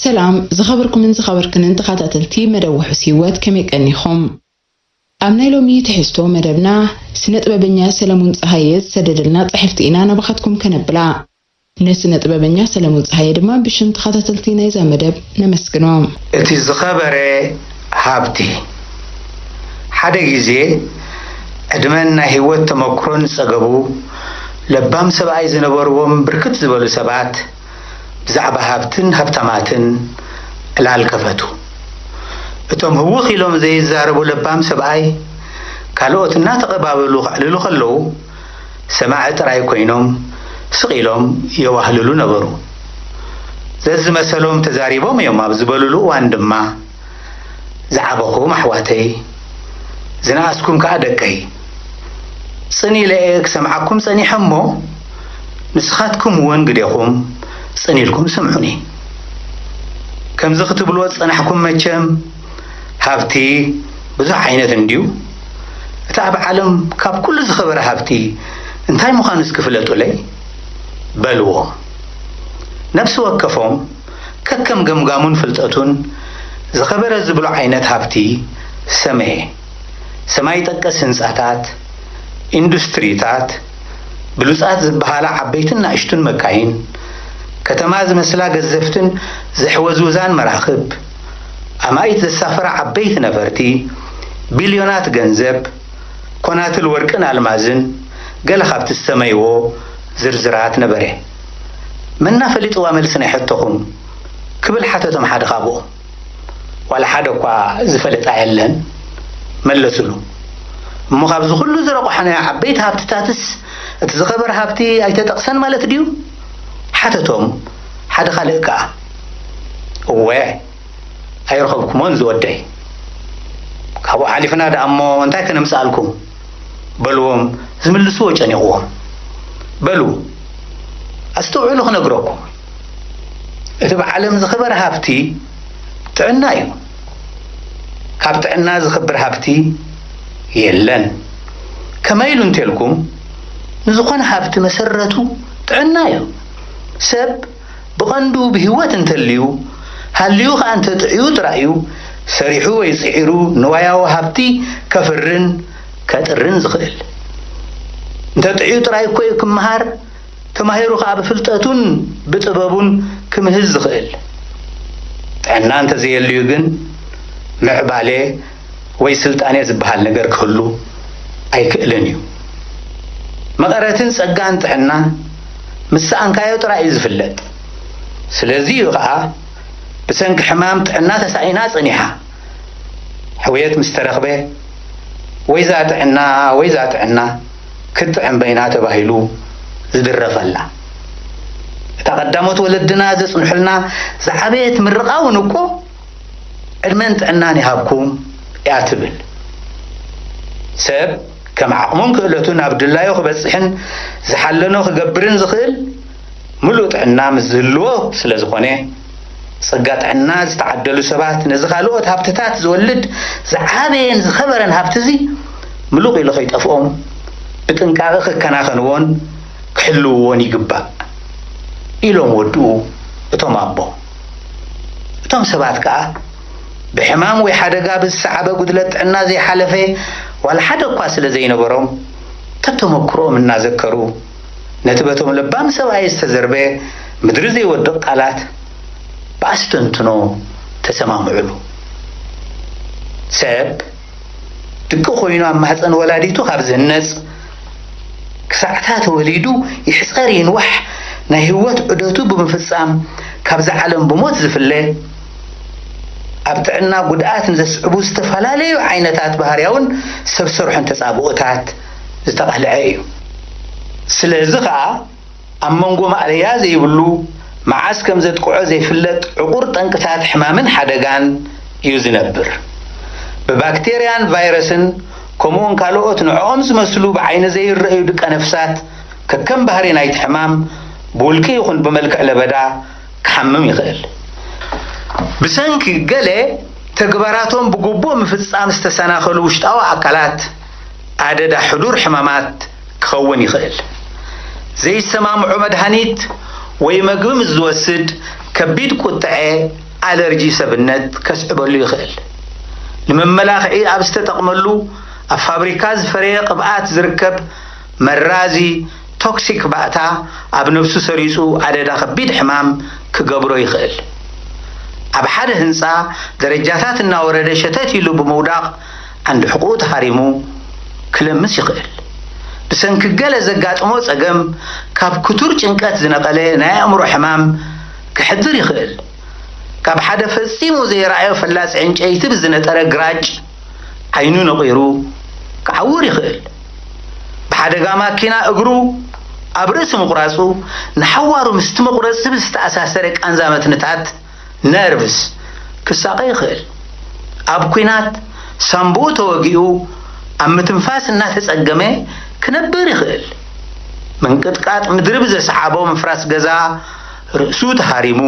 ሰላም ዝኸበርኩምን ዝኸበርክንን ተኸታተልቲ መደብ ውሑስ ህይወት፣ ከመይ ቀኒኹም? ኣብ ናይ ሎሚ ትሕዝቶ መደብና፣ ስነ ጥበበኛ ሰለሙን ጸሃየ ዝሰደደልና ጽሕፍቲ ኢና ናባኻትኩም ከነብላ። ንስነ ጥበበኛ ሰለሙን ጸሃየ ድማ ብሽም ተኸታተልቲ ናይዛ መደብ ነመስግኖ። እቲ ዝኸበረ ሃብቲ። ሓደ ግዜ፣ ዕድመን ናይ ህይወት ተመክሮን ዝጸገቡ ለባም ሰብኣይ ዝነበርዎም ብርክት ዝበሉ ሰባት፣ ብዛዕባ ሃብትን ሃብታማትን ዕላል ከፈቱ። እቶም ህውኽ ኢሎም ዘይዛረቡ ለባም ሰብኣይ፣ ካልኦት እናተቐባበሉ ከዕልሉ ከለዉ፣ ሰማዒ ጥራይ ኮይኖም ስቕ ኢሎም የዋህልሉ ነበሩ። ዘዝመሰሎም ተዛሪቦም እዮም ኣብ ዝበሉሉ እዋን ድማ፣ ዝዓበኹም ኣሕዋተይ፣ ዝነኣስኩም ከኣ ደቀይ፣ ጽን ኢለ እየ ክሰምዓኩም ጸኒሐ እሞ፣ ንስኻትኩም እውን ግዴኹም ጽን ኢልኩም ስምዑኒ። ከምዚ ክትብልዎ ዝጸናሕኩም መቸም፣ ሃብቲ ብዙሕ ዓይነት እንድዩ። እቲ ኣብ ዓለም ካብ ኩሉ ዝኸበረ ሃብቲ እንታይ ምዃኑ እስኪ ፍለጡለይ? በልዎም። ነፍሲ ወከፎም ከከም ገምጋሙን ፍልጠቱን ዝኸበረ ዝብሎ ዓይነት ሃብቲ ሰመየ። ሰማይ ጠቀስ ህንጻታት፣ ኢንዱስትሪታት፣ ብሉጻት ዝበሃላ ዓበይትን ናእሽቱን መካይን፣ ከተማ ዝመስላ ገዘፍትን ዘሕወዝውዛን መራኽብ፣ ኣማኢት ዘሳፈራ ዓበይቲ ነፈርቲ፣ ቢልዮናት ገንዘብ፣ ኮናትል ወርቅን ኣልማዝን ገለ ካብቲ ዝሰመይዎ ዝርዝራት ነበረ። መና ፈሊጥዋ መልሲ ናይ ሕቶኹም? ክብል ሓተቶም ሓደ ካብኦም። ዋላ ሓደ እኳ ዝፈልጣ የለን፣ መለሱሉ። እሞ ካብዚ ኩሉ ዝረቑሓናዮ ዓበይቲ ሃብትታትስ እቲ ዝኸበረ ሃብቲ ኣይተጠቕሰን ማለት ድዩ? ሓተቶም ሓደ ካልእ ከኣ። እወ፣ ኣይረኸብኩሞን ዝወደይ። ካብኡ ሓሊፍና ደኣ እሞ እንታይ ከነምጽኣልኩም? በልዎም ዝምልስዎ ጨኒቕዎም። በሉ ኣስተውዕሉ ክነግረኩም። እቲ ብዓለም ዝኸበረ ሃብቲ ጥዕና እዩ። ካብ ጥዕና ዝኸብር ሃብቲ የለን። ከመይ ኢሉ እንተልኩም፣ ንዝኾነ ሃብቲ መሰረቱ ጥዕና እዩ። ሰብ ብቐንዱ ብህይወት እንተልዩ፣ ሃልዩ ኸኣ እንተጥዕዩ ጥራይ እዩ ሰሪሑ ወይ ጽዒሩ ንዋያዊ ሃብቲ ከፍርን ከጥርን ዝኽእል። እንተጥዕዩ ጥራይ እኮ እዩ ክመሃር፣ ተማሂሩ ኸኣ ብፍልጠቱን ብጥበቡን ክምህዝ ዝኽእል። ጥዕና እንተዘየልዩ ግን ምዕባሌ ወይ ስልጣኔ ዝበሃል ነገር ክህሉ ኣይክእልን እዩ። መቐረትን ጸጋን ጥዕና ምስ ሰኣንካዮ ጥራይ እዩ ዝፍለጥ። ስለዚ እዩ ኸኣ ብሰንኪ ሕማም ጥዕና ተሳኢና ጸኒሓ። ሕውየት ምስ ተረኽበ፣ "ወይዛ ጥዕና፣ ወይዛ ጥዕና፣ ክትጥዕም በይና" ተባሂሉ ዝድረፈላ። እታ ቀዳሞት ወለድና ዘጽንሑልና ዝዓበየት ምርቓ እውን እኮ፣ "ዕድመን ጥዕናን ይሃብኩም" እያ ትብል። ሰብ ከም ዓቕሙን ክእለቱን ኣብ ድላዩ ክበጽሕን ዝሓለኖ ክገብርን ዝኽእል ምሉእ ጥዕና ምስ ዝህልዎ ስለ ዝኾነ፣ ጸጋ ጥዕና ዝተዓደሉ ሰባት ነዚ ካልኦት ሃብትታት ዝወልድ ዝዓበየን ዝኸበረን ሃብቲ እዚ ምሉቕ ኢሉ ከይጠፍኦም ብጥንቃቐ ክከናኸንዎን ክሕልውዎን ይግባእ ኢሎም ወድኡ እቶም ኣቦ። እቶም ሰባት ከኣ ብሕማም ወይ ሓደጋ ብዝሰዓበ ጉድለት ጥዕና ዘይሓለፈ ዋላ ሓደ እኳ ስለ ዘይነበሮም፣ ተተመክሮኦም እናዘከሩ፣ ነቲ በቶም ለባም ሰብኣይ ዝተዘርበ ምድሪ ዘይወድቕ ቃላት ብኣስተንትኖ ተሰማምዑሉ። ሰብ ድቂ ኮይኑ ኣብ ማህፀን ወላዲቱ ካብ ዝህነፅ፣ ክሳዕታ ተወሊዱ ይሕፀር ይንዋሕ ናይ ህይወት ዑደቱ ብምፍፃም ካብዛ ዓለም ብሞት ዝፍለ፣ ኣብ ጥዕና ጉድኣት ንዘስዕቡ ዝተፈላለዩ ዓይነታት ባህርያውን ሰብ ሰርሖን ተፃብኦታት ዝተቓልዐ እዩ። ስለዚ ኸኣ ኣብ መንጎ ማእለያ ዘይብሉ፣ መዓስ ከም ዘጥቅዖ ዘይፍለጥ ዕቑር ጠንቅታት ሕማምን ሓደጋን እዩ ዝነብር። ብባክቴርያን ቫይረስን ከምኡውን ካልኦት ንዕኦም ዝመስሉ ብዓይኒ ዘይረኣዩ ድቀ ነፍሳት ከከም ባህሪ ናይቲ ሕማም ብውልቂ ይኹን ብመልክዕ ለበዳ ክሓምም ይኽእል። ብሰንኪ ገለ ተግባራቶም ብግቡእ ምፍጻም ዝተሰናኸሉ ውሽጣዊ ኣካላት ኣደዳ ሕዱር ሕማማት ክኸውን ይኽእል። ዘይሰማምዖ መድሃኒት ወይ መግቢ ምስ ዝወስድ ከቢድ ቁጥዐ ኣለርጂ ሰብነት ከስዕበሉ ይኽእል። ንመመላኽዒ ኣብ ዝተጠቕመሉ ኣብ ፋብሪካ ዝፈረየ ቅብኣት ዝርከብ መራዚ ቶክሲክ ባእታ ኣብ ነብሱ ሰሪጹ ኣደዳ ከቢድ ሕማም ክገብሮ ይኽእል። ኣብ ሓደ ህንጻ ደረጃታት እናወረደ ሸተት ኢሉ ብምውዳቕ ዓንዲ ሕቑኡ ተሃሪሙ ክለምስ ይኽእል። ብሰንኪ ገለ ዘጋጥሞ ጸገም ካብ ክቱር ጭንቀት ዝነቐለ ናይ ኣእምሮ ሕማም ክሕድር ይኽእል። ካብ ሓደ ፈጺሙ ዘይረኣዮ ፈላጺ ዕንጨይቲ ብዝነጠረ ግራጭ ዓይኑ ነቒሩ ክዓውር ይኽእል። ብሓደጋ ማኪና እግሩ ኣብ ርእሲ ምቑራጹ ንሓዋሩ ምስቲ መቑረጺ ብዝተኣሳሰረ ቃንዛ መትንታት ነርቭስ ክሳቐ ይኽእል። ኣብ ኲናት ሳምቡኡ ተወጊኡ ኣብ ምትንፋስ እናተጸገመ ክነብር ይኽእል። ምንቅጥቃጥ ምድሪ ብዘስዓቦ ምፍራስ ገዛ ርእሱ ተሃሪሙ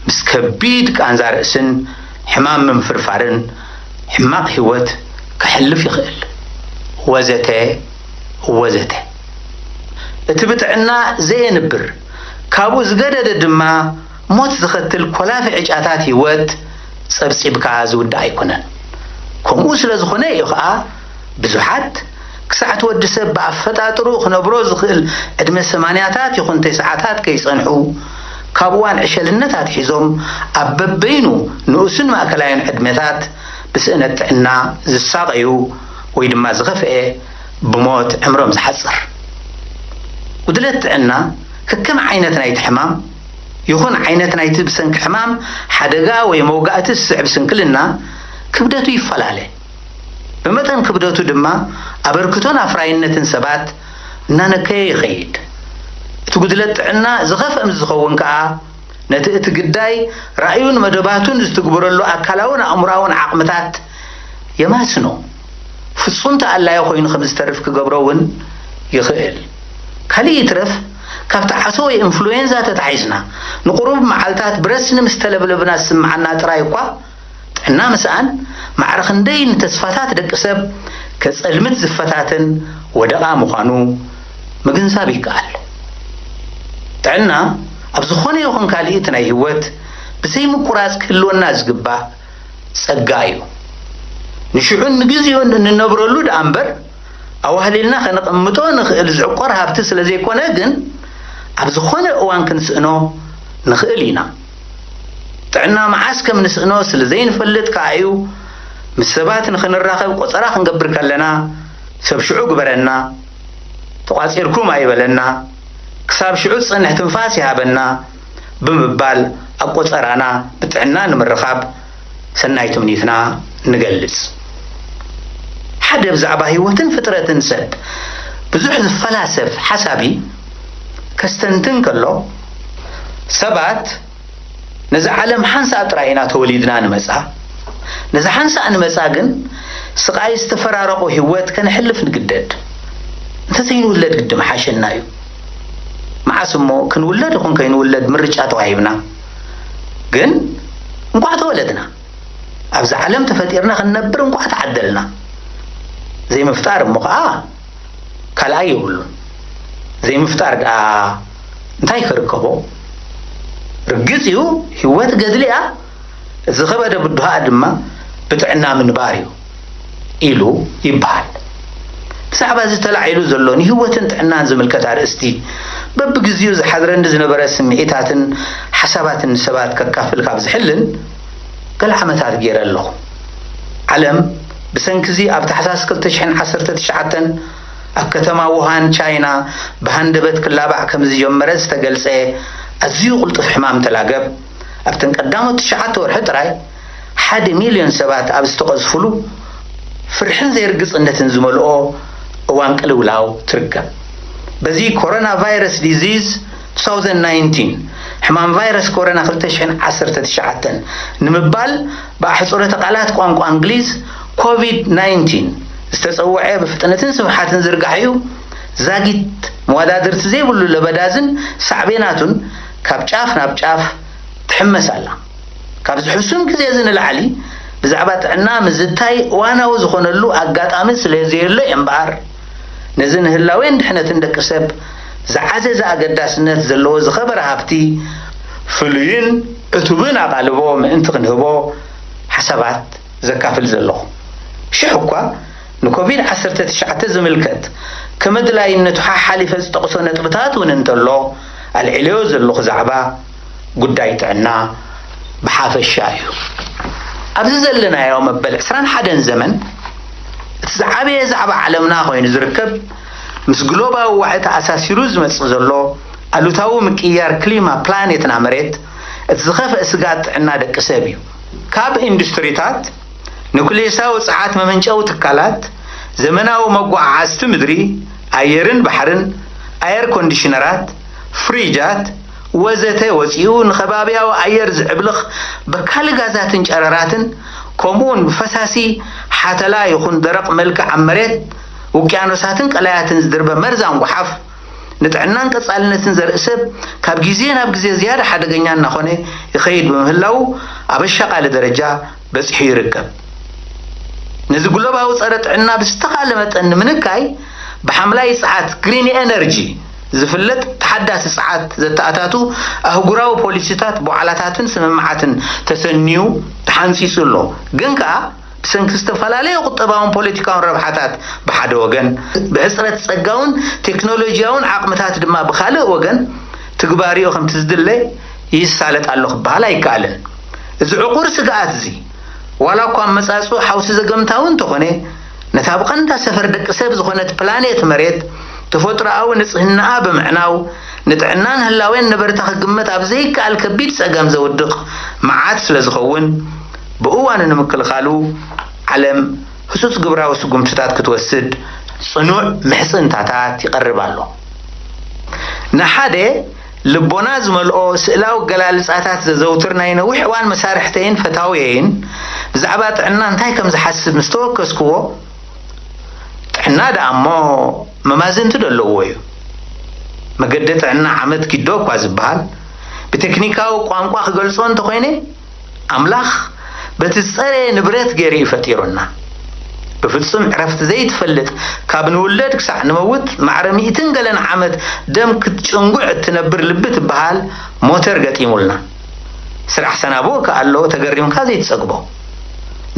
ምስ ከቢድ ቃንዛ ርእስን ሕማም ምንፍርፋርን ሕማቕ ህይወት ከሕልፍ ይኽእል። ወዘተ ወዘተ። እቲ ብጥዕና ዘየንብር፣ ካብኡ ዝገደደ ድማ ሞት ዘኸትል ኮላፊ ዕጫታት ህይወት ጸብጺብካ ዝውዳእ ኣይኮነን። ከምኡ ስለ ዝኾነ እዩ ኸኣ ብዙሓት ክሳዕ እቲ ወዲ ሰብ ብኣፈጣጥርኡ ክነብሮ ዝኽእል ዕድመ ሰማንያታት ይኹን ተስዓታት ከይጸንሑ፣ ካብ እዋን ዕሸልነት ኣትሒዞም ኣብ በበይኑ ንኡስን ማእከላይን ዕድመታት ብስእነት ጥዕና ዝሳቐዩ ወይ ድማ ዝኸፍኤ ብሞት ዕምሮም ዝሓጽር። ጉድለት ጥዕና ከከም ዓይነት ናይቲ ሕማም ይኹን ዓይነት ናይቲ ብሰንኪ ሕማም ሓደጋ ወይ መውጋእቲ ዝስዕብ ስንክልና ክብደቱ ይፈላለ። ብመጠን ክብደቱ ድማ ኣበርክቶን ኣፍራይነትን ሰባት እናነከየ ይኸይድ። እቲ ጉድለት ጥዕና ዝኸፍአ ምስ ዝኸውን ከኣ ነቲ እቲ ግዳይ ራእዩን መደባቱን ዝትግብረሉ ኣካላውን ኣእምሮኣውን ዓቕምታት የማስኖ። ፍጹም ተኣላዮ ኮይኑ ከም ዝተርፍ ክገብሮ እውን ይኽእል። ካልእ ይትረፍ፣ ካብቲ ዓሶ ወይ ኢንፍሉዌንዛ ተታሒዝና ንቁሩብ መዓልታት ብረስኒ ምስ ተለብለብና ዝስምዓና ጥራይ እኳ ጥዕና ምስኣን ማዕረ ክንደይ ንተስፋታት ደቂ ሰብ ከጸልምት ዝፈታተን ወደቓ ምዃኑ ምግንዛብ ይከኣል። ጥዕና ኣብ ዝኾነ ይኹን ካልእ ናይ ህይወት ብዘይ ምቁራጽ ክህልወና ዝግባእ ጸጋ እዩ። ንሽዑን ንግዜኡን እንነብረሉ ደኣ እምበር ኣዋህሊልና ከነቐምጦ ንኽእል ዝዕቆር ሃብቲ ስለ ዘይኮነ ግን ኣብ ዝኾነ እዋን ክንስእኖ ንኽእል ኢና። ጥዕና መዓስ ከም ንስእኖ ስለ ዘይንፈልጥ ከኣ እዩ ምስ ሰባት ንኽንራኸብ ቆጸራ ክንገብር ከለና ሰብ ሽዑ ግበረና፣ ተቋጺርኩም ኣይበለና፣ ክሳብ ሽዑ ዝጸንሕ ትንፋስ ይሃበና ብምባል ኣብ ቆጸራና ብጥዕና ንምርኻብ ሰናይ ትምኒትና ንገልጽ። ሓደ ብዛዕባ ህይወትን ፍጥረትን ሰብ ብዙሕ ዝፈላሰፍ ሓሳቢ ከስተንትን ከሎ ሰባት ነዛ ዓለም ሓንሳእ ጥራይ ኢና ተወሊድና ንመጻ። ነዛ ሓንሳእ ንመጻ ግን ስቓይ ዝተፈራረቖ ህይወት ከነሕልፍ ንግደድ። እንተዘይንውለድ ግዲ ምሓሸና እዩ። መዓስ እሞ ክንውለድ ይኹን ከይንውለድ ምርጫ ተዋሂብና። ግን እንቋዕ ተወለድና። ኣብዚ ዓለም ተፈጢርና ክንነብር እንቋዕ ተዓደልና። ዘይምፍጣር እሞ ኸዓ ካልኣይ የብሉን። ዘይምፍጣር ደኣ እንታይ ክርከቦ? ርግጽ እዩ፣ ህይወት ገድሊ እያ። ዝኸበደ ብድሆኣ ድማ ብጥዕና ምንባር እዩ ኢሉ ይበሃል። ብዛዕባ እዚ ተላዒሉ ዘሎ ንህይወትን ጥዕናን ዝምልከት ኣርእስቲ በብግዜኡ ዝሓድረኒ ዝነበረ ስምዒታትን ሓሳባትን ንሰባት ከካፍል ካብ ዝሕልን ገለ ዓመታት ገይረ ኣለኹ። ዓለም ብሰንኪ እዚ ኣብ ታሕሳስ ክልተ ሽሕን ዓሰርተ ትሽዓተን ኣብ ከተማ ውሃን ቻይና ብሃንደበት ክላባዕ ከም ዝጀመረ ዝተገልጸ ኣዝዩ ቅልጡፍ ሕማም ተላገብ ኣብተን ቀዳሞት ትሽዓተ ወርሒ ጥራይ ሓደ ሚልዮን ሰባት ኣብ ዝተቐዝፍሉ ፍርሕን ዘይርግጽነትን ዝመልኦ እዋን ቅልውላው ትርከብ። በዚ ኮሮና ቫይረስ ዲዚዝ two thousand nineteen ሕማም ቫይረስ ኮሮና ክልተ ሽሕን ዓሰርተ ትሽዓተን ንምባል ብኣሕጽሮተ ቃላት ቋንቋ እንግሊዝ ኮቪድ ናይንቲን ዝተጸውዐ ብፍጥነትን ስፍሓትን ዝርጋሐ እዩ። ዛጊት መወዳድርቲ ዘይብሉ ለበዳዝን ሳዕቤናቱን ካብ ጫፍ ናብ ጫፍ ትሕመስ ኣላ። ካብዚ ሕሱም ግዜ እዚ ንላዕሊ ብዛዕባ ጥዕና ምዝታይ እዋናዊ ዝኾነሉ ኣጋጣሚ ስለ ዘየሎ እየ እምበኣር፣ ነዚ ንህላዌን ድሕነትን ደቂ ሰብ ዝዓዘዘ ኣገዳስነት ዘለዎ ዝኸበረ ሃብቲ ፍሉይን ዕቱብን ኣቓልቦ ምእንቲ ክንህቦ ሓሳባት ዘካፍል ዘለኹ። ሽሕ እኳ ንኮቪድ ዓሰርተ ትሽዓተ ዝምልከት ከም ኣድላይነቱ ሓሓሊፈ ዝጠቕሶ ነጥብታት እውን እንተሎ፣ ኣልዒለዮ ዘለኹ ዛዕባ ጉዳይ ጥዕና ብሓፈሻ እዩ። ኣብዚ ዘለናዮ መበል ዕስራን ሓደን ዘመን እቲ ዝዓበየ ዛዕባ ዓለምና ኮይኑ ዝርከብ፣ ምስ ግሎባዊ ዋዒ ተኣሳሲሩ ዝመጽእ ዘሎ ኣሉታዊ ምቅይያር ክሊማ ፕላኔትና መሬት እቲ ዝኸፍአ ስግኣት ጥዕና ደቂ ሰብ እዩ። ካብ ኢንዱስትሪታት፣ ኑክልየሳዊ ጸዓት መመንጨዊ ትካላት፣ ዘመናዊ መጓዓዓዝቲ ምድሪ፣ ኣየርን ባሕርን፣ ኣየር ኮንዲሽነራት፣ ፍሪጃት፣ ወዘተ ወጺኡ ንኸባብያዊ ኣየር ዝዕብልኽ በካሊ ጋዛትን ጨረራትን፣ ከምኡውን ብፈሳሲ ሓተላ ይኹን ደረቕ መልክዕ ኣብ መሬት፣ ውቅያኖሳትን ቀላያትን ዝድርበ መርዛም ጓሓፍ፣ ንጥዕናን ቀጻልነትን ዘርኢ ሰብ ካብ ግዜ ናብ ግዜ ዝያዳ ሓደገኛ እናኾነ ይኸይድ ብምህላዉ ኣብ ኣሻቓሊ ደረጃ በጺሑ ይርከብ። ነዚ ግሎባዊ ጸረ ጥዕና ብዝተኻለ መጠን ንምንካይ ብሓምላይ ጸዓት፣ ግሪን ኤነርጂ፣ ዝፍለጥ ተሓዳሲ ጸዓት ዘተኣታቱ ኣህጉራዊ ፖሊሲታት፣ ዋዕላታትን ስምምዓትን ተሰንዩ ተሓንጺጹ ኣሎ። ግን ከኣ ብሰንኪ ዝተፈላለየ ቁጠባውን ፖለቲካውን ረብሓታት ብሓደ ወገን፣ ብሕጽረት ጸጋውን ቴክኖሎጂያውን ዓቕምታት ድማ ብኻልእ ወገን፣ ትግባሪኡ ከምቲ ዝድለ ይሳለጥ ኣሎ ክበሃል ኣይከኣልን። እዚ ዕቑር ስግኣት እዚ፣ ዋላ እኳ ኣመጻጽኡ ሓውሲ ዘገምታዊ እንተኾነ፣ ነታ ብቐንዳ ሰፈር ደቂ ሰብ ዝኾነት ፕላኔት መሬት ተፈጥሮኣዊ ንጽህናኣ ብምዕናው፣ ንጥዕናን ህላዌን ነበርታ ክግመት ኣብ ዘይከኣል ከቢድ ጸገም ዘውድቕ መዓት ስለ ዝኸውን፣ ብእዋኑ ንምክልኻሉ ዓለም ህጹጽ ግብራዊ ስጉምትታት ክትወስድ ጽኑዕ ምሕጽንታታት ይቐርብ ኣሎ። ንሓደ ልቦና ዝመልኦ ስእላዊ ኣገላልጻታት ዘዘውትር ናይ ነዊሕ እዋን መሳርሕተይን ፈታውየይን፣ ብዛዕባ ጥዕና እንታይ ከም ዝሓስብ ምስ ተወከስክዎ፣ ጥዕና ደኣ እሞ መማዝንቲ ዶ ኣለዎ እዩ? መገዲ ጥዕና ዓመት ኪዶ እኳ ዝበሃል፣ ብቴክኒካዊ ቋንቋ ክገልጾ እንተኾይነ፣ ኣምላኽ በቲ ዝጸረየ ንብረት ገይሩ እዩ ፈጢሩና። ብፍጹም ዕረፍቲ ዘይትፈልጥ፣ ካብ ንውለድ ክሳዕ ንመውት ማዕረ ሚእትን ገለን ዓመት ደም ክትጭንጉዕ እትነብር ልቢ ትበሃል ሞተር ገጢሙልና። ስራሕ ሰናብኦ ከኣ ኣለዎ ተገሪምካ ዘይትጸግቦ።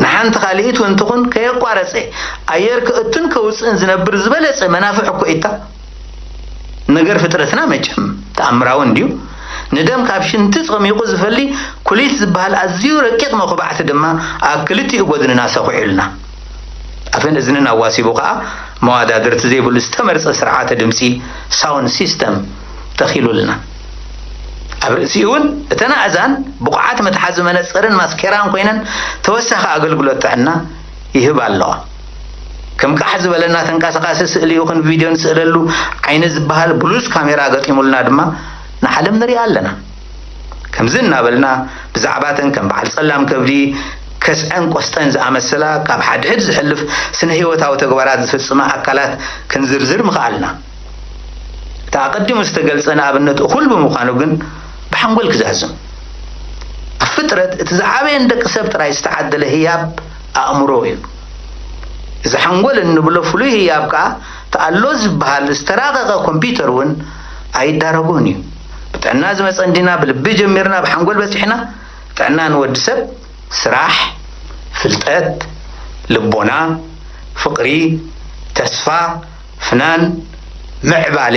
ንሓንቲ ካልኢት እውን ትኹን ከየቋረጸ ኣየር ከእቱን ከውጽእን ዝነብር ዝበለጸ መናፍሕ እኮ ኢታ። ነገር ፍጥረትና መቸም ተኣምራዊ እንድዩ። ንደም ካብ ሽንቲ ጸሚቑ ዝፈሊ ኩሊት ዝበሃል ኣዝዩ ረቂቕ መኹባዕቲ ድማ ኣብ ክልቲኡ ጎድንና ሰኹዑልና። ኣፍን እዝንን ኣዋሲቡ ከኣ መዋዳድርቲ ዘይብሉ ዝተመርጸ ስርዓተ ድምጺ፣ ሳውንድ ሲስተም፣ ተኺሉልና። ኣብ ርእሲኡ እውን እተን ኣእዛን ብቑዓት መትሓዚ መነጸርን ማስኬራን ኮይነን ተወሳኺ ኣገልግሎት ጥዕና ይህባ ኣለዋ። ከም ቃሕ ዝበለና ተንቀሳቓሲ ስእሊ ይኹን ቪድዮ ንስእለሉ ዓይኒ ዝበሃል ብሉዝ ካሜራ ገጢሙልና ድማ ንዓለም ንሪኣ ኣለና። ከምዚ እናበልና ብዛዕባተን ከም በዓል ጸላም ከብዲ፣ ከስዐን ቆስጠን ዝኣመሰላ ካብ ሓድሕድ ዝሕልፍ ስነ ህይወታዊ ተግባራት ዝፍጽማ ኣካላት ክንዝርዝር ምኽኣልና። እቲ ኣቐዲሙ ዝተገልጸ ንኣብነት እኹል ብምዃኑ ግን ብሓንጎል ክዛዝም። ኣብ ፍጥረት እቲ ዝዓበየ ንደቂ ሰብ ጥራይ ዝተዓደለ ህያብ ኣእምሮ እዩ። እዚ ሓንጎል እንብሎ ፍሉይ ህያብ ከኣ እቲ ኣሎ ዝበሃል ዝተራቐቐ ኮምፒውተር እውን ኣይዳረጎን እዩ። ብጥዕና ዝመጸ እንዲና ብልቢ ጀሚርና ብሓንጎል በጺሕና። ጥዕና ንወዲ ሰብ ስራሕ፣ ፍልጠት፣ ልቦና፣ ፍቕሪ፣ ተስፋ፣ ፍናን፣ ምዕባለ፣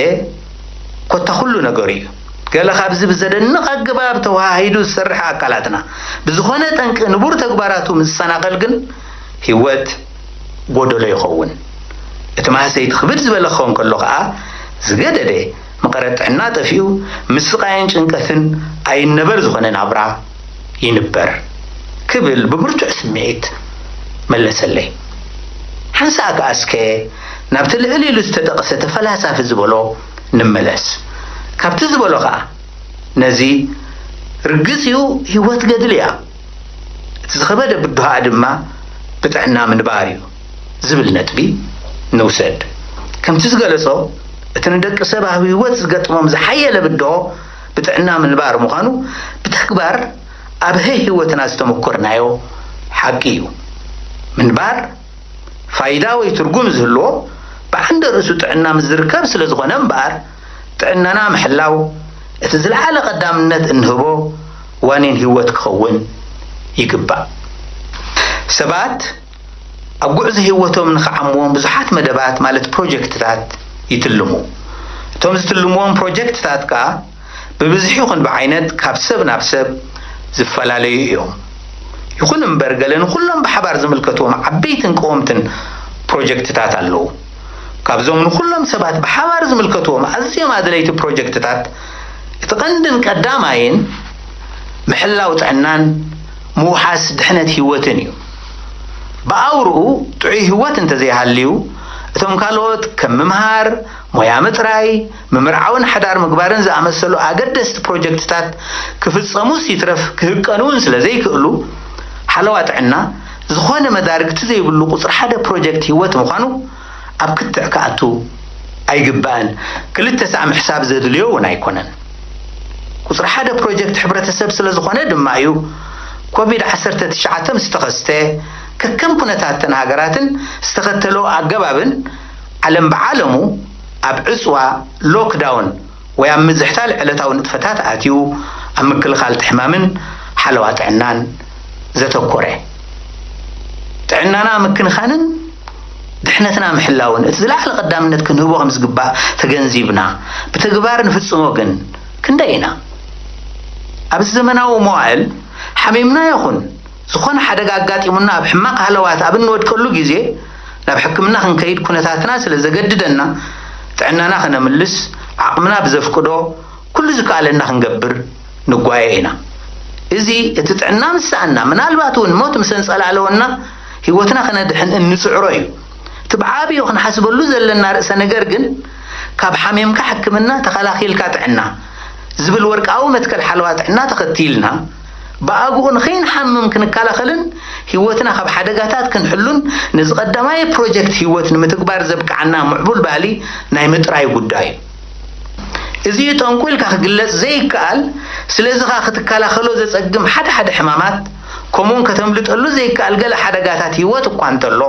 ኮታ ኩሉ ነገሩ እዩ። ገለ ካብዚ ብዘደንቕ ኣገባብ ተወሃሂዱ ዝሰርሕ ኣካላትና ብዝኾነ ጠንቂ ንቡር ተግባራቱ ምስ ዝሰናኸል ግን ህይወት ጎደሎ ይኸውን። እቲ ማህሰይቲ ክብድ ዝበለ ክኸውን ከሎ ከኣ ዝገደደ መቐረት ጥዕና ጠፊኡ ምስ ስቓይን ጭንቀትን ኣይነበር ዝኾነ ናብራ ይንበር ክብል ብብርቱዕ ስምዒት መለሰለይ። ሓንሳእ ከኣ እስከ ናብቲ ልዕል ኢሉ ዝተጠቕሰ ተፈላሳፊ ዝበሎ ንመለስ። ካብቲ ዝበሎ ከኣ ነዚ ርግጽ እዩ፣ ህይወት ገድሊ እያ። እቲ ዝኸበደ ብድሆኣ ድማ ብጥዕና ምንባር እዩ ዝብል ነጥቢ ንውሰድ። ከምቲ ዝገለጾ፣ እቲ ንደቂ ሰብ ኣብ ህይወት ዝገጥሞም ዝሓየለ ብድሆ ብጥዕና ምንባር ምዃኑ ብተግባር ኣብ ህይወትና ዝተመኮርናዮ ሓቂ እዩ። ምንባር ፋይዳ ወይ ትርጉም ዝህልዎ ብዓንደ ርእሱ ጥዕና ምስ ዝርከብ ስለ ዝኾነ እምበኣር፣ ጥዕናና ምሕላው እቲ ዝለዓለ ቀዳምነት እንህቦ ዋኒን ህይወት ክኸውን ይግባእ። ሰባት ኣብ ጉዕዞ ህይወቶም ንኽዓምዎም ብዙሓት መደባት ማለት ፕሮጀክትታት ይትልሙ። እቶም ዝትልምዎም ፕሮጀክትታት ከኣ ብብዝሒ ይኹን ብዓይነት ካብ ሰብ ናብ ሰብ ዝፈላለዩ እዮም። ይኹን እምበር ገለ ንኹሎም ብሓባር ዝምልከትዎም ዓበይትን ቀወምትን ፕሮጀክትታት ኣለዉ። ካብዞም ንኹሎም ሰባት ብሓባር ዝምልከትዎም ኣዝዮም ኣድለይቲ ፕሮጀክትታት እቲ ቀንድን ቀዳማይን ምሕላው ጥዕናን ምውሓስ ድሕነት ህይወትን እዩ። ብኣውርኡ ጥዑይ ህይወት እንተዘይሃልዩ እቶም ካልኦት ከም ምምሃር፣ ሞያ ምጥራይ፣ ምምርዓውን ሓዳር ምግባርን ዝኣመሰሉ ኣገደስቲ ፕሮጀክትታት ክፍጸሙስ ይትረፍ ክህቀኑ እውን ስለ ዘይክእሉ ሓለዋ ጥዕና ዝኾነ መዳርግቲ ዘይብሉ ቁጽሪ ሓደ ፕሮጀክት ህይወት ምዃኑ ኣብ ክትዕ ክኣቱ ኣይግባእን። ክልተ ሳዕ ምሕሳብ ዘድልዮ እውን ኣይኮነን። ቁጽሪ ሓደ ፕሮጀክት ሕብረተሰብ ስለ ዝኾነ ድማ እዩ ኮቪድ ዓሰርተ ትሽዓተ ምስ ተኸስተ ከከም ኩነታተን ሃገራትን ዝተኸተሎ ኣገባብን ዓለም ብዓለሙ ኣብ ዕጽዋ ሎክዳውን ወይ ኣብ ምዝሕታል ዕለታዊ ንጥፈታት ኣትዩ ኣብ ምክልኻል እቲ ሕማምን ሓለዋ ጥዕናን ዘተኮረ። ጥዕናና ምክንኻንን ድሕነትና ምሕላውን እቲ ዝለዓለ ቀዳምነት ክንህቦ ከም ዝግባእ ተገንዚብና ብተግባር ንፍጽሞ ግን ክንደይ ኢና? ኣብዚ ዘመናዊ መዋእል ሓሚምና ይኹን ዝኾነ ሓደጋ ኣጋጢሙና ኣብ ሕማቕ ሃለዋት ኣብ እንወድቀሉ ግዜ ናብ ሕክምና ክንከይድ ኩነታትና ስለ ዘገድደና ጥዕናና ከነምልስ ዓቕምና ብዘፍቅዶ ኩሉ ዝከኣለና ክንገብር ንጓየ ኢና። እዚ እቲ ጥዕና ምስ ሰኣና ምናልባት እውን ሞት ምስ ኣንጸላለወና ህይወትና ከነድሕን እንጽዕሮ እዩ። እቲ ብዓብዩ ክንሓስበሉ ዘለና ርእሰ ነገር ግን ካብ ሓሚምካ ሕክምና ተኸላኺልካ ጥዕና ዝብል ወርቃዊ መትከል ሓለዋ ጥዕና ተኸቲልና ብኣግኡ ንኸይንሓምም ክንከላኸልን ህይወትና ካብ ሓደጋታት ክንሕሉን ነዚ ቀዳማይ ፕሮጀክት ህይወት ንምትግባር ዘብቅዓና ምዕቡል ባህሊ ናይ ምጥራይ ጉዳይ እዩ። እዚ እዩ ጠንቁ ኢልካ ክግለጽ ዘይከኣል፣ ስለዚ ኸኣ ክትከላኸሎ ዘጸግም ሓደ ሓደ ሕማማት ከምኡውን ከተምልጠሉ ዘይከኣል ገለ ሓደጋታት ህይወት እኳ እንተሎ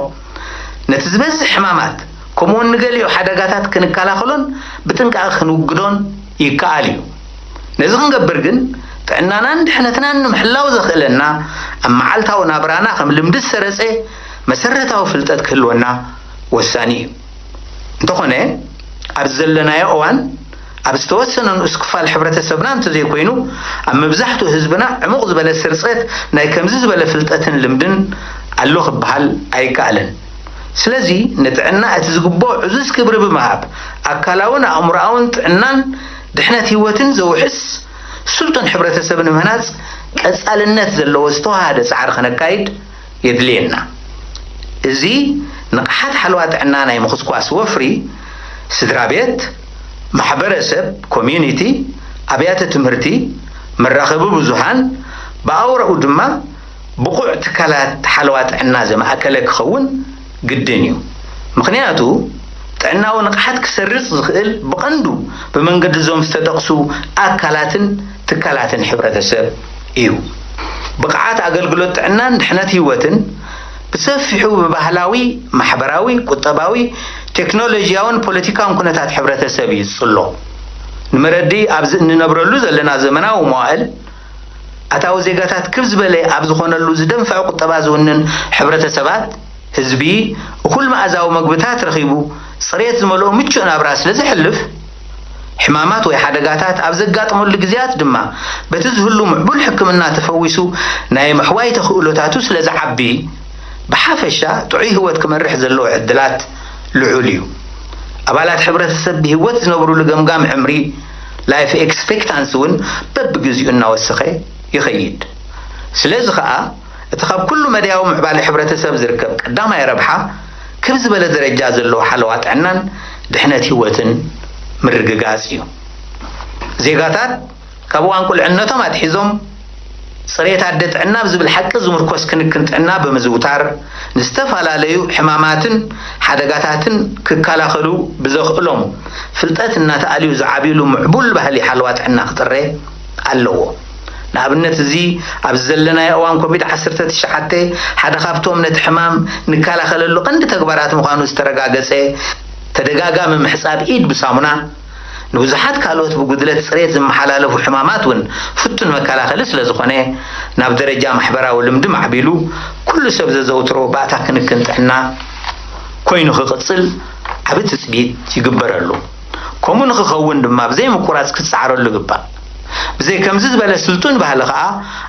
ነቲ ዝበዝሕ ሕማማት ከምኡውን ንገሊኡ ሓደጋታት ክንከላኸሎን ብጥንቃቐ ክንውግዶን ይከኣል እዩ። ነዚ ክንገብር ግን ጥዕናናን ድሕነትናን ንምሕላው ዘኽእለና ኣብ መዓልታዊ ናብራና ከም ልምዲ ዝሰረጸ መሰረታዊ ፍልጠት ክህልወና ወሳኒ እዩ። እንተኾነ ኣብዚ ዘለናዮ እዋን ኣብ ዝተወሰነ ንኡስ ክፋል ሕብረተሰብና እንተዘይኮይኑ ኣብ መብዛሕትኡ ህዝብና ዕሙቕ ዝበለ ስርጸት ናይ ከምዚ ዝበለ ፍልጠትን ልምድን ኣሎ ክበሃል ኣይከኣልን። ስለዚ ንጥዕና እቲ ዝግብኦ ዕዙዝ ክብሪ ብምሃብ ኣካላውን ኣእምሮኣውን ጥዕናን ድሕነት ህይወትን ዘውሕስ ስልጡን ሕብረተሰብ ንምህናጽ ቀጻልነት ዘለዎ ዝተዋሃደ ጻዕሪ ከነካይድ የድልየና። እዚ ንቕሓት ሓለዋ ጥዕና ናይ ምኹስኳስ ወፍሪ ስድራ ቤት፣ ማሕበረሰብ፣ ኮሚዩኒቲ፣ ኣብያተ ትምህርቲ፣ መራኸቢ ብዙሃን ብኣውራኡ ድማ ብቑዕ ትካላት ሓለዋ ጥዕና ዘማእከለ ክኸውን ግድን እዩ። ምኽንያቱ ጥዕናዊ ንቕሓት ክሰርጽ ዝኽእል ብቐንዱ ብመንገዲ እዞም ዝተጠቕሱ ኣካላትን ትካላትን ሕብረተሰብ እዩ። ብቕዓት ኣገልግሎት ጥዕናን ድሕነት ህይወትን ብሰፊሑ ብባህላዊ፣ ማሕበራዊ፣ ቁጠባዊ፣ ቴክኖሎጂያውን ፖለቲካውን ኩነታት ሕብረተሰብ እዩ ዝጽሎ። ንመረዲ ኣብዚ እንነብረሉ ዘለና ዘመናዊ መዋእል ኣታዊ ዜጋታት ክብ ዝበለ ኣብ ዝኾነሉ ዝደንፍዐ ቁጠባ ዝውንን ሕብረተሰባት ህዝቢ እኹል መኣዛዊ መግብታት ረኺቡ ጽሬት ዝመልኦ ምቹእ ናብራ ስለ ዘሕልፍ ሕማማት ወይ ሓደጋታት ኣብ ዘጋጥመሉ ግዜያት ድማ በቲ ዝህሉ ምዕቡል ሕክምና ተፈዊሱ ናይ ምሕዋይ ተኽእሎታቱ ስለ ዝዓቢ ብሓፈሻ ጥዑይ ህይወት ክመርሕ ዘለዎ ዕድላት ልዑል እዩ። ኣባላት ሕብረተሰብ ብህይወት ዝነብሩሉ ገምጋም ዕምሪ ላይፍ ኤክስፔክታንሲ እውን በብግዚኡ እናወሰኸ ይኸይድ። ስለዚ ኸኣ እቲ ካብ ኩሉ መዳያዊ ምዕባለ ሕብረተሰብ ዝርከብ ቀዳማይ ረብሓ ክብ ዝበለ ደረጃ ዘለዎ ሓለዋ ጥዕናን ድሕነት ህይወትን ምርግጋጽ እዩ። ዜጋታት ካብ እዋን ቁልዕነቶም ኣትሒዞም ጽሬት ኣደ ጥዕና ኣብ ዝብል ሓቂ ዝምርኮስ ክንክን ጥዕና ብምዝውታር ንዝተፈላለዩ ሕማማትን ሓደጋታትን ክከላኸሉ ብዘኽእሎም ፍልጠት እናተኣልዩ ዝዓብይሉ ምዕቡል ባህሊ ሓለዋ ጥዕና ክጥረ ኣለዎ። ንኣብነት እዚ ኣብዚ ዘለናዮ እዋን ኮቪድ ዓሰርተ ትሽዓተ ሓደ ካብቶም ነቲ ሕማም ንከላኸለሉ ቀንዲ ተግባራት ምዃኑ ዝተረጋገጸ ተደጋጋሚ ምሕጻብ ኢድ ብሳሙና ንብዙሓት ካልኦት ብጉድለት ጽሬት ዝመሓላለፉ ሕማማት እውን ፍቱን መከላኸሊ ስለ ዝኾነ፣ ናብ ደረጃ ማሕበራዊ ልምዲ ማዕቢሉ፣ ኩሉ ሰብ ዘዘውትሮ ባእታ ክንክን ጥዕና ኮይኑ ክቕጽል ዓቢ ትጽቢት ይግበረሉ። ከምኡ ንኽኸውን ድማ ብዘይ ምቁራጽ ክትጻዕረሉ ይግባእ። ብዘይ ከምዚ ዝበለ ስልጡን ባህሊ ከኣ፣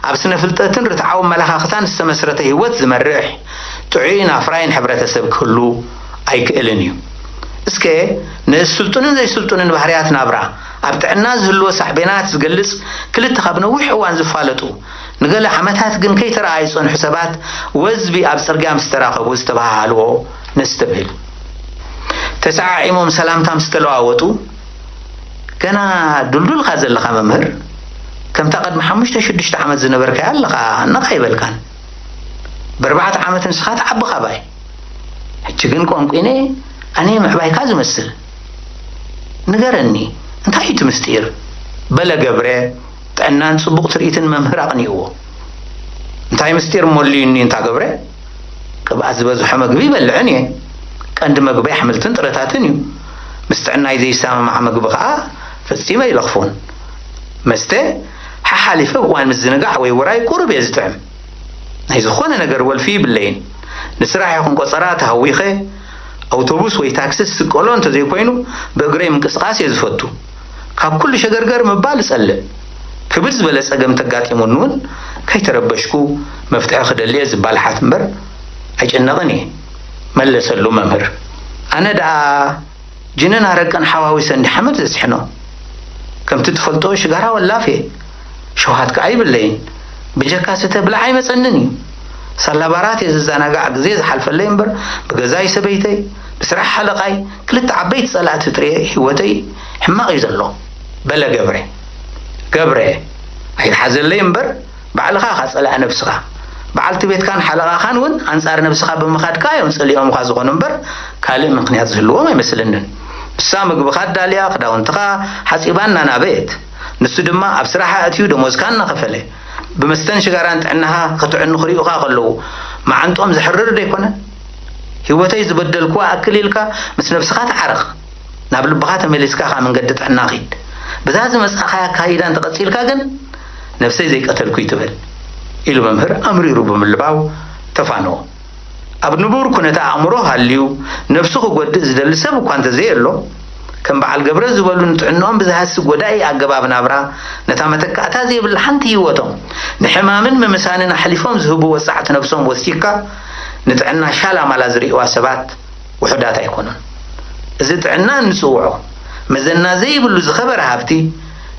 ኣብ ስነ ፍልጠትን ርትዓዊ ኣመለኻኽታን ዝተመስረተ ህይወት ዝመርሕ ጥዑይን ኣፍራይን ሕብረተሰብ ክህሉ ኣይክእልን እዩ። እስከ ነዚ ስልጡንን ዘይስልጡንን ባህርያት ናብራ፣ ኣብ ጥዕና ዝህልዎ ሳዕቤናት ዝገልጽ ክልተ ካብ ነዊሕ እዋን ዝፋለጡ፣ ንገለ ዓመታት ግን ከይተረኣዩ ዝጸንሑ ሰባት ወዝቢ ኣብ ጽርግያ ምስ ተራኸቡ ዝተባሃሃልዎ ነስተብህል። ተሰዓዒሞም ሰላምታ ምስ ተለዋወጡ፣ "ገና ዱልዱል ኢኻ ዘለኻ መምህር፣ ከምታ ቅድሚ ሓሙሽተ ሽዱሽተ ዓመት ዝነበርካያ ኣለኻ፣ ነቕ ኣይበልካን። ብኣርባዕተ ዓመት ንስኻ ትዓቢ ካባይ። ሕጂ ግን ቆንቂነ ኣነ ምዕባይካ ዝመስል። ንገረኒ፣ እንታይ እዩ እቲ ምስጢር?" በለ ገብረ፣ ጥዕናን ጽቡቕ ትርኢትን መምህር ኣቕኒእዎ። "እንታይ ምስጢር እሞ ኣልዩኒ እንታ ገብረ? ቅብኣት ዝበዝሖ መግቢ ይበልዕን እየ። ቀንዲ መግቢ ኣሕምልትን ጥረታትን እዩ። ምስ ጥዕናይ ዘይሰማማዕ መግቢ ከኣ ፈጺመ ኣይለኽፎን። መስተ ሓሓሊፈ እዋን ምዝንጋዕ ወይ ውራይ ቁሩብ እየ ዝጥዕም። ናይ ዝኾነ ነገር ወልፊ ይብለይን። ንስራሕ ይኹን ቆጸራ ተሃዊኸ ኣውቶቡስ ወይ ታክሲ ዝስቀሎ እንተዘይኮይኑ ብእግረይ ምንቅስቓስ እየ ዝፈቱ። ካብ ኩሉ ሸገርገር ምባል እጸልእ። ክብል ዝበለ ጸገም ተጋጢሙኒ እውን ከይተረበሽኩ መፍትሒ ክደሊ እየ ዝባልሓት እምበር ኣይጭነቕን እየ" መለሰሉ መምህር። ኣነ ደኣ ጅንን ኣረቅን ሓዋዊሰ እንዲ ሓመድ ዘስሕኖ። ከምቲ ትፈልጦ ሽጋራ ወላፍ እየ። ሸውሃት ከኣ ይብለይን። ብጀካ ስተ ብላዕ ኣይመጸንን እዩ። ሳላ ባራት እየ ዝዘናጋዕ ግዜ ዝሓልፈለይ እምበር ብገዛይ ሰበይተይ፣ ብስራሕ ሓለቓይ፣ ክልተ ዓበይቲ ጸላእቲ ጥርየ ህይወተይ ሕማቕ እዩ ዘሎ። በለ ገብረ። ገብረ፣ ኣይትሓዘለይ እምበር ባዕልኻ ኢኻ ጸላኢ ነብስኻ። በዓልቲ ቤትካን ሓለቓኻን እውን ኣንጻር ነብስኻ ብምኻድካ እዮም ጸሊኦምኻ ዝኾኑ እምበር ካልእ ምኽንያት ዝህልዎም ኣይመስለንን። ንሳ ምግብኻ ኣዳልያ፣ ክዳውንትኻ ሓጺባ እናናበየት፣ ንሱ ድማ ኣብ ስራሕ ኣእትዩ ደሞዝካ እናኸፈለ፣ ብመስተን ሽጋራን ጥዕናኻ ክትዕኑ ክሪኡኻ ከለዉ መዓንጦም ዘሕርር ዶ ኣይኮነን? ህይወተይ ዝበደልኩዋ ኣክል ኢልካ ምስ ነብስኻ ተዓረቕ። ናብ ልብኻ ተመሊስካ ከኣ መንገዲ ጥዕና ኺድ። ብዛ ዝመጻእኻያ ኣካይዳ እንተቐጺልካ ግን ነብሰይ ዘይቀተልኩ ይትበል፣ ኢሉ መምህር ኣምሪሩ ብምልባው ተፋነዎ። ኣብ ንቡር ኩነተ ኣእምሮ ሃልዩ ነብሱ ክጎድእ ዝደሊ ሰብ እኳ እንተዘየሎ፣ ከም በዓል ገብረ ዝበሉ ንጥዕንኦም ብዝሃሲ ጎዳኢ ኣገባብ ናብራ፣ ነታ መተካእታ ዘይብላ ሓንቲ ህይወቶም ንሕማምን ምምሳንን ኣሕሊፎም ዝህቡ ወጻዕቲ ነብሶም ወሲኽካ ንጥዕና ሻላማላ ዝርእይዋ ሰባት ውሑዳት ኣይኮኑን። እዚ ጥዕና እንጽውዖ መዘና ዘይብሉ ዝኸበረ ሃብቲ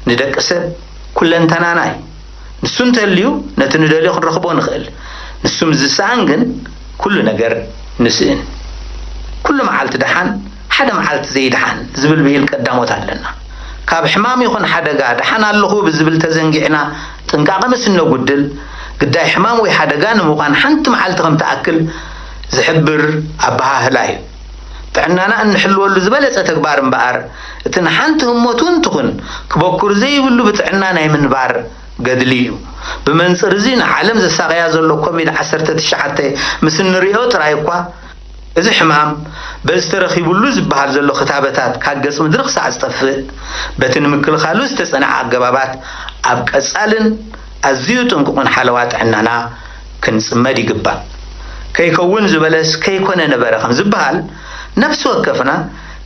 ንደቂ ሰብ ኩለንተናና እዩ። ንሱ እንተልዩ ነቲ ንደልዮ ክንረኽቦ ንኽእል። ንሱ ምስ ዝሰኣን ግን ኩሉ ነገር ንስእን። "ኩሉ መዓልቲ ደሓን፣ ሓደ መዓልቲ ዘይደሓን" ዝብል ብሂል ቀዳሞት ኣለና። ካብ ሕማም ይኹን ሓደጋ ደሓን ኣለኹ ብዝብል ተዘንጊዕና ጥንቃቐ ምስ እነጉድል፣ ግዳይ ሕማም ወይ ሓደጋ ንምዃን ሓንቲ መዓልቲ ከም ትኣክል ዝሕብር ኣበሃህላ እዩ። ጥዕናና እንሕልወሉ ዝበለጸ ተግባር እምበኣር፣ እቲ ንሓንቲ ህሞት እውን ትኹን ክበኩር ዘይብሉ ብጥዕና ናይ ምንባር ገድሊ እዩ። ብመንጽር እዚ ንዓለም ዘሳቕያ ዘሎ ኮቪድ ዓሰርተ ትሽዓተ ምስ እንርእዮ ጥራይ እኳ፣ እዚ ሕማም በዚ ተረኺቡሉ ዝበሃል ዘሎ ክታበታት ካብ ገጽ ምድሪ ክሳዕ ዝጠፍእ፣ በቲ ንምክልኻሉ ዝተጸንዐ ኣገባባት ኣብ ቀጻልን ኣዝዩ ጥንቁቕን ሓለዋ ጥዕናና ክንጽመድ ይግባእ። ከይከውን ዝበለስ ከይኮነ ነበረ ከም ዝበሃል፣ ነፍሲ ወከፍና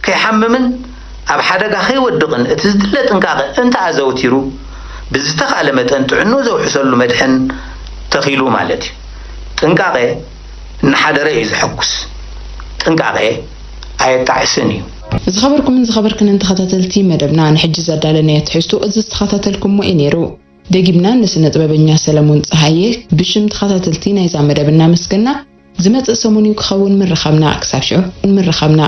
ከይሓምምን ኣብ ሓደጋ ከይወድቕን እቲ ዝድለ ጥንቃቐ እንተኣዘውቲሩ፣ ብዝተኻእለ መጠን ጥዕንኡ ዘውሕሰሉ መድሕን ተኺሉ ማለት እዩ። ጥንቃቐ እናሓደረ እዩ ዘሐጉስ። ጥንቃቐ ኣየጣዕስን እዩ። ዝኸበርኩምን ዝኸበርክንን ተኸታተልቲ መደብና፣ ንሕጂ ዘዳለናዮ ትሕዝቶ እዚ ዝተኸታተልኩሞ እዩ ነይሩ። ደጊምና ንስነ ጥበበኛ ሰለሙን ጸሃየ ብሽም ተኸታተልቲ ናይዛ መደብ እናመስገና፣ ዝመጽእ ሰሙን እዩ ክኸውን ምርኻብና። ክሳብ ሽዑ ምርኻብና።